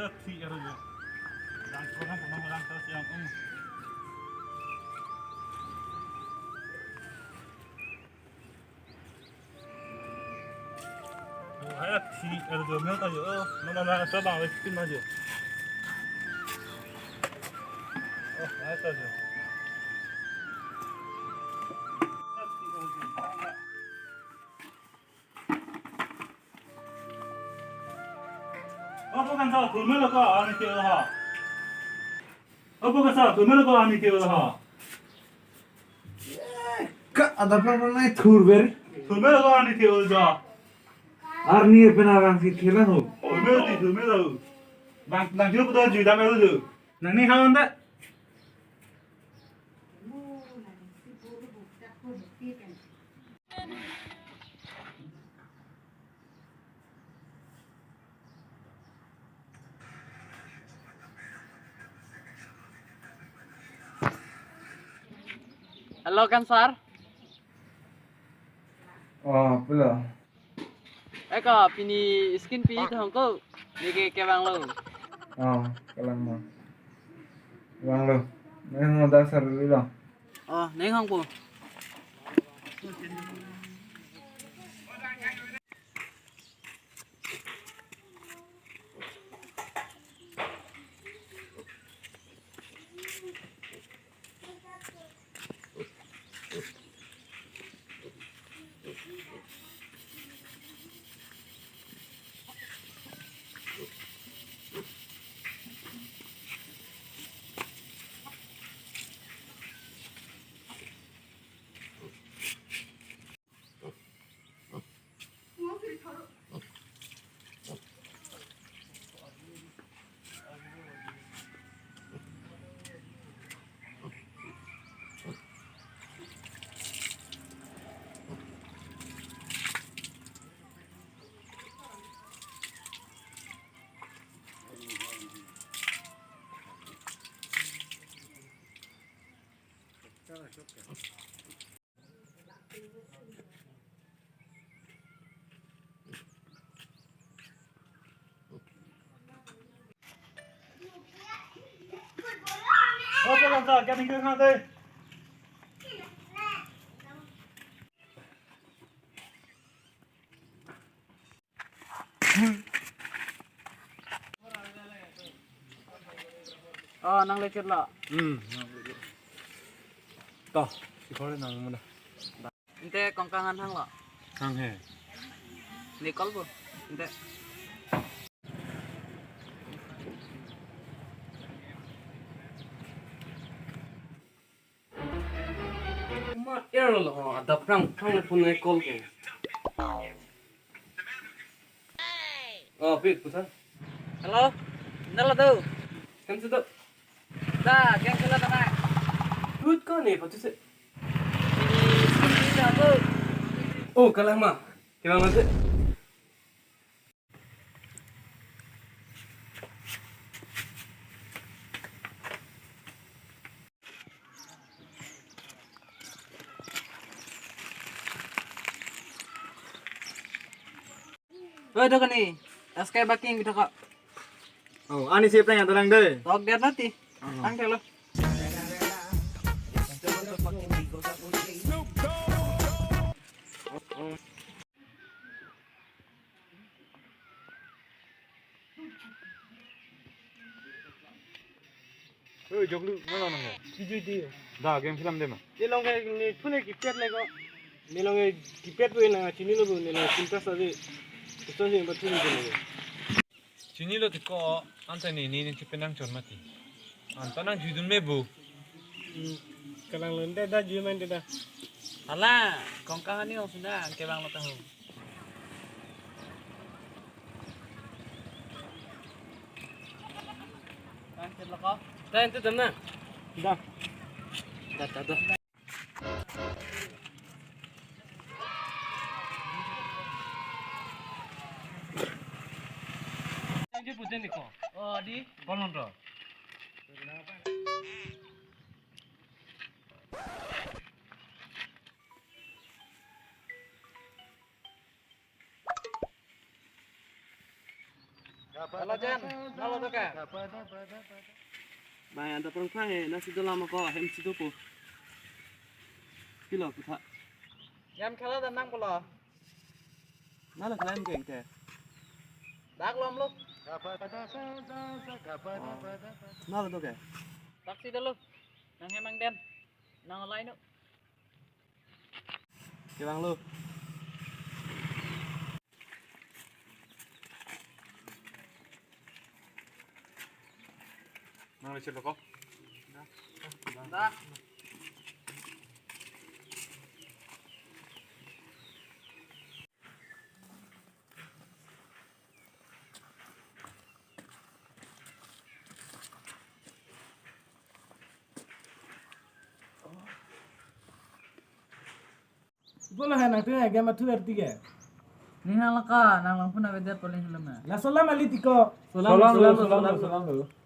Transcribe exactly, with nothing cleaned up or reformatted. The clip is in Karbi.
Thi arjo. Dang ko na ko na lang ta siang um. Hai thi arjo mel ta jo. Oh, na na na sa bang wes tin ma jo. Oh, hai ta jo. Opo kansa thurmelo ko arni ke ha. Opo kansa thurmelo ko arni ke ha. Ka adapra pranai thurver. Thurmelo ko arni ke ha. Arni pen abang si thela ho. Thurmelo ti thurmelo. Bang bang jo putar jui dam elo jo. Nangning ha anda. Hello, kan, sir? Oh, pulo. Eko, pini skin pi thong ko. Neke kevanglo. Oh, kelang ma. Vanglo. Neng hong dak sarui lo. Oh, neng hong po. Oh, nang lecet lo. Hmm. Toh, si kore nang muna. Ante Kongkang an hang lo. Hang he. Ni call po. Ante. Ma er lo ho, adap rang phang phone call ke. Oh, pi, pusa. Hello. Nala do. Kan sudah. Da, kan sudah da. Good ko ni, patu se. Ini, ini, ini, aku. Oh, kalah ma. Kevang ma se. Oi, dokani. Sky Baking kita kok. Oh, ani siap tanya tulang deh. Tok dia nanti. Oh. Tang deh lo. Oi, joklu, mana nang ya? Tujuh dia. Da, game film deh ma. Dia long kayak ni, phone keypad lagi kok. Ni long keypad pun na, chini lo bu, ni long pintas aja. Itu sih yang penting itu lagi. Chinilo tiko, anta ni, ni, ni chipenang chon mati. Anta nang judun me bu. Hmm, kalang londe da, jui main da. Ala, Kongkang ani ong sunda, ang kevang lo tahu. Kan, cek lo ko. Da, itu dam na. Da. Da, da, da. Ini putin niko. Oh, di? Kolon to. Halo Jan, halo Doka. Bang, anta prang prang eh, nasi dolam ako, hem si dopo. Pilo, kita. Jam khela dan nang pulo. Nalo khela hem keng te. Dak lom lo. Oh. Nalo Doka. Taksi dolo. Nang hem ang den. Nang olai no. Kevang lo. Nang lecet lo ko? Dah. Bolo hai nangtum agam athu arti ke. Ning hang laka, nang langpun avedet poling helum na. Laso alam ali tiko. Salam, salam, salam, salam.